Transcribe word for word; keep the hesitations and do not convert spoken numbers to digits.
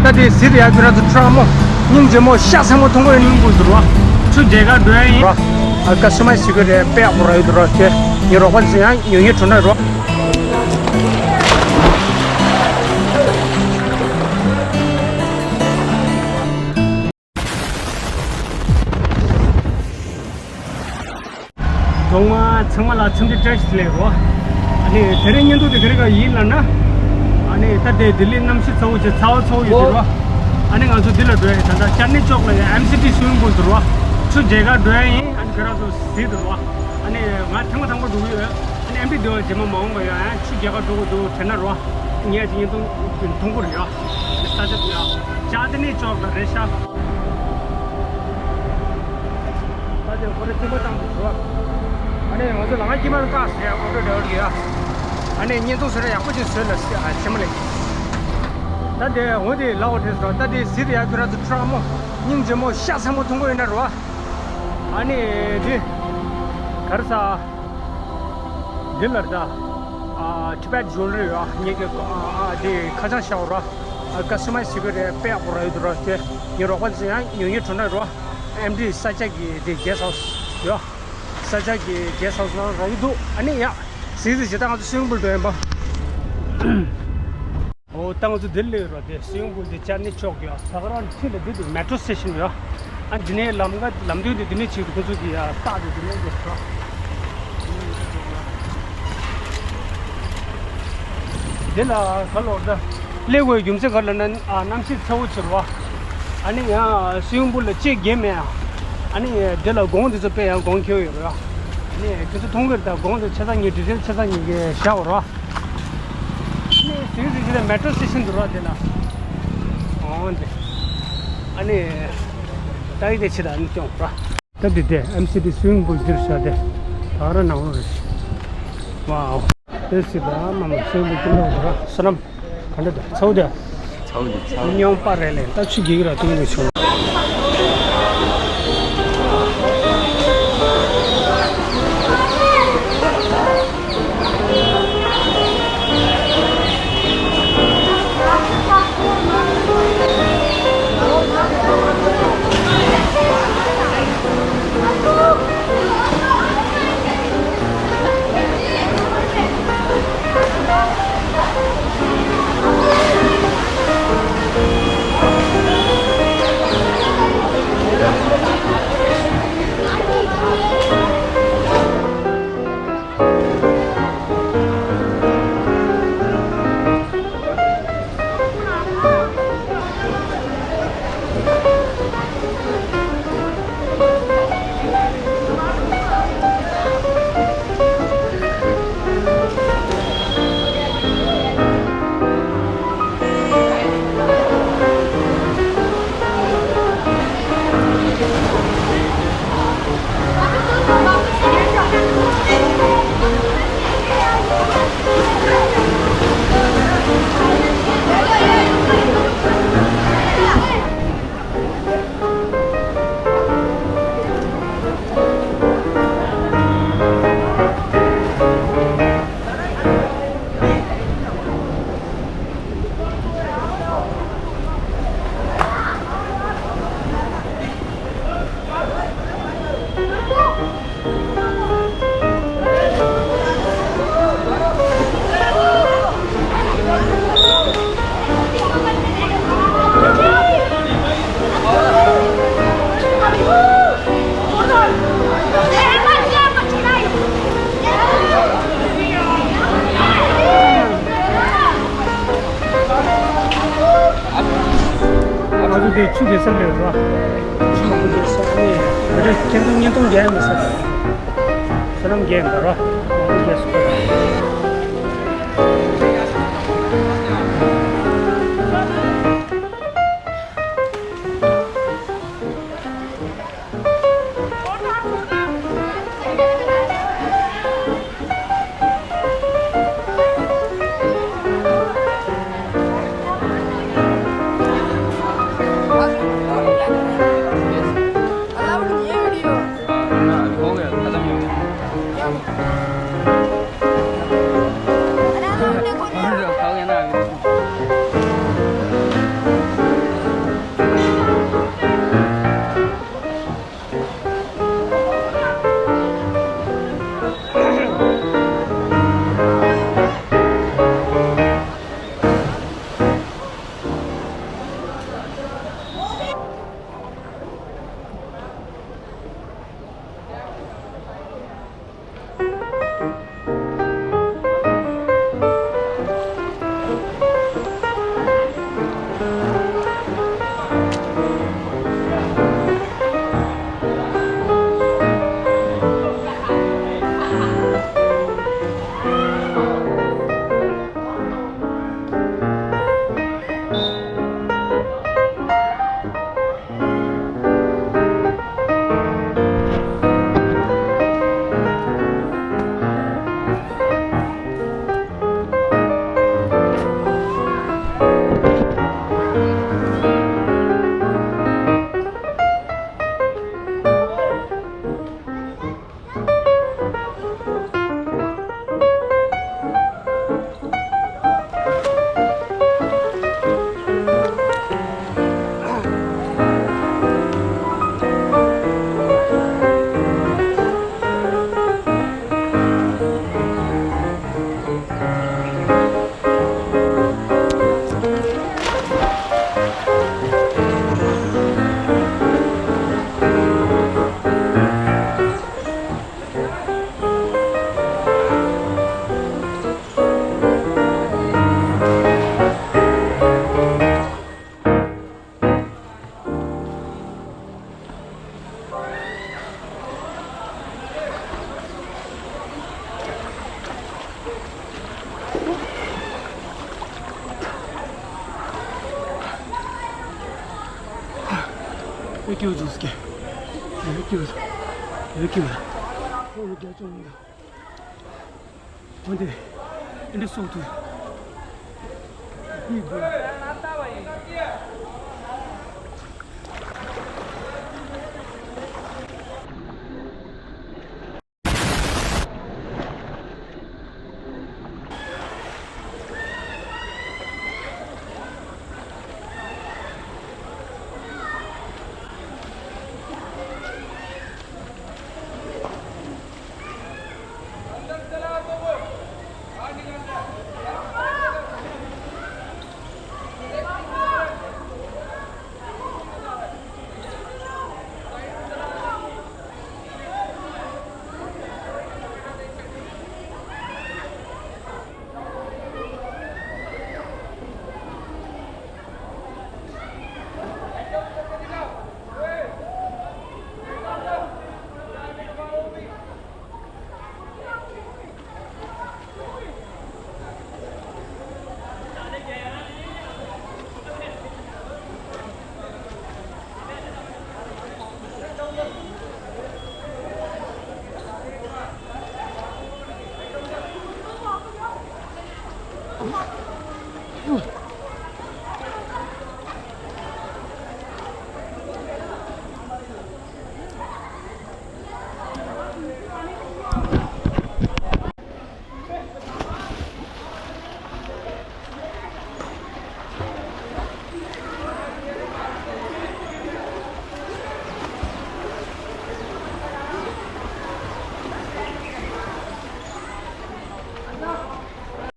ད་དེ་ཟིན་ཡག་གི་ར་ཚོ་ཁྲ་མོ་སྙིང་རྗེ་མོ་ཤ་ཚ་མོ་མཐོང་གི་ཡོད་ནི་འགུལ་འདུག་ར། ཆུ་རྒྱལ་ཁ་འགྲོ་ཡ་ཡིན་ར། ཨ་ཀ་སི་མའི་ཟི་གི་རེད། དཔེ་ཡག་པོ་ར་ཡོད་འདུག་ར། དེ་ངའི་རོགས་པ་ཚོ་ཡང་ཉོ་ཉེ་འགྲོ་ན་ར། གྲོགས་མོ་ཚང་མ་ལ་འཚམས་འདྲི་བཀྲ་ཤིས་བདེ་ལེགས་རོ། ཨ་ནི་དེ་རིང་བརྙན་ཐུང་དེ་ག་རེ་ག་ཡིན་ལབ་ན། ཨ་ནི་ད་ལྟའི་ལྡི་ལི་གནམ་གཤིས་ཚ་བོ་ཆེ་ཚ་བ་ཚ་བོ་ཡོད་དེ་རོ། ཨ་ནི་ང་ཚོ་འདི་ལ་འགྲོ་ཡ་ཡིན། ད་ལྟ་ཅར་ནི་ཅོག་ལ་ཡ་ཨེམ་སི་ཊི་སུ་ཝིམ་པུལ་དུ་རོ། ཆུ་རྒྱལ་ཁ་འགྲོ་ཡ་ཡིན། ཨ་ནི་ཁྱོད་རང་ཚོ་གཟིགས་དུ་རོ། ཨ་ནི་ང་ཐེངས་མ་དང་པོ་འགྲོ་གི་ཡོད། ཨ་ནི་ཨེམ་ཊི་སྡེ་བ་རྗེས་མ་མ་འོངས་པ་ཡོད། ཨ་ཆུ་རྒྱལ་ཁ་འགྲོ་གི་འདུག་དྲན་ན་རོ། ངས་ཅིག་བརྙན་ཐུང་མཐོང་གི་རེད་ཡ། ས་ཆ་དེ་ཡ། ཅར་ནི་ཅོག་ལ་རེད་ཤག་ད་དེ་ཁོ་རེ་ཚིག་པ་བཏང་དུ་ཞུ་བ། ཨ་ནི་ང་ཚོ་ལ་ང་སྐྱིད་པ་ལ་བཀག་ཟེར་ཡ་ཨོ་ཏོ་ཌ་རའི་བར་གྱི་ཡ། ཨ་ནི་བརྙན་ཐུང་བཟོ་ན་ཡག་པོ་ཅིག་བཟོས་ལ་ཟེར་ཨ་ཆེན་མོ་ལེ། ད་དེ་འོ་དེ་ལ་འོ་དེ་ཟེར་ད་དེ་ཟིན་ཡག་གི་ར་ཚོ་ཁྲ་མོ་སྙིང་རྗེ་མོ་ཤ་ཚ་མོ་མཐོང་གི་ཡོད་ན་རོ། ཨ་ནི་དེ་ག་རེ་ཟ། འདི་ལ་ད། ཨ་ཊི་བེཊ་ཇུ་ལ་རི་ཡོད། ངེད་ཀྱི་ཨ་ཨ་དེ་ཁ་བྱང་ཤོག་ར། ཨ་ཀ་སི་མའི་ཟི་གི་རེད། དཔེ་ཡག་པོ་ར་ཡོད་འདུག་ར། དེ་ངའི་རོགས་པ་ཚོ་ཡང་ཉོ་ཉེ་འགྲོ་ན་རོ། ཨེམ་ཊི་ས་ཆ་གི་དེ་གེ་སི་ཧའུ་སི་ཡོད། ས་ཆ་གི་གེ་སི་ཧའུ་སི་ནང་ར་ཡོད་འདུག་ཨ་ནི་ཡ། གཟིགས་གཟིགས་བྱེད་ད་ང་ཚོ་སུ་ཝིམ་པུལ་འགྲོ་ཡིན་པ། འོ་ད་ང་ཚོ་འདིར་སླེབས་རོགས། དེ་སུ་ཝིམ་པུལ་དེ་ཅར་ནི་ཅོག་ཡོད། ད་ག་རང་འཁྲིས་ལ་འདི་འདུག་མེ་ཊོ་སི་ཊེ་ཤན་ཡོད། ཨ་འདི་ནས་ལམ་ཀ་ལམ་སྟོན་དེ་འདི་ནས་བྱེད་འདུག་ཁོ་ཚོ་གི་ཡ་རྟགས་དེ་འདི་ནས་འདུག་རོགས། འདི་ལ་ག་ལོར་ད་སླེབས་དགོས་རྒྱུ་མཚན་ག་ལ་ན་ཨ་གནམ་གཤིས་ཚ་བོ་ཆེ་རོ། ཨ་ནི་ཡང་སུ་ཝིམ་པུལ་ལ་ལྕེ་རྒྱས་མེད། ཨ་ནི་འདི་ལ་གོང་དེ་ཚོ་དཔེ་ཡང་གོང་ཁེ་བོ་ཡོད་རོ། ཨ་ནི་ཁྱེད་ཚོ་མཐོང་གི་རེད། ད་གོང་དེ་ཆ་ཚང་ཉིད་ཌི་ཟེལ་ཆ་ཚང་ཉིད་ཀྱི་བཞག་རོ། ནས་ཟིན་ཟིན་ཟིན་ལ་མེ་ཊོ་སི་ཊེ་ཤན་འདུག་ར་དེ་ལ། འོང་དེ། ཨ་ནི། ད་ཡི་དེ་ཕྱི་ལ་ཨ་ནི་སྐྱོང་ར། ད་དེ་དེ་ཨེམ་སི་ཊི་སུ་ཝིམ་པུལ་འདིར་བཞག་དེ། ད་ར་ནང་ལོགས་རེད། ཝའོ། དེ་སི་ད་མ་མ་སུ་ཝིམ་པུལ་འདིར་ལོག་ར། བསོད་ནམས། ག་འདྲ་འདུག་ཚ་བོ་དེ། ཚ་བོ་འདུག་ཚ་བོ། སྨྱོན་པ་རེད་ལེ། ད་ཆུ་རྒྱག་གི་ར་སྟོན་དགོས་བྱུང་། ང་ཚོ་དེ་ཆུ་རྒྱག་ས་རེད་ར། ཆུ་རྒྱག་ས་ནས་མི་རེ་ཁྱེད་ཚོ་བརྙན་ཐུང་རྒྱག་ཡ་མི་ཟེར། བསོད་ནམས་རྒྱག་ཡིན་པ་ར། ང་ཚོ་རྒྱག་སུ་པ་ར། ཨེ་ཀྱོ་ཟུག་སྐྱེ། ཨེ་ཀྱོ་ཟུག་ཨེ་ཀྱོ་ཟུག་ཨེ་ཀྱོ་ཟུག་འོན་ཏེ། ཨེ་འདྲ་སོང་དུས།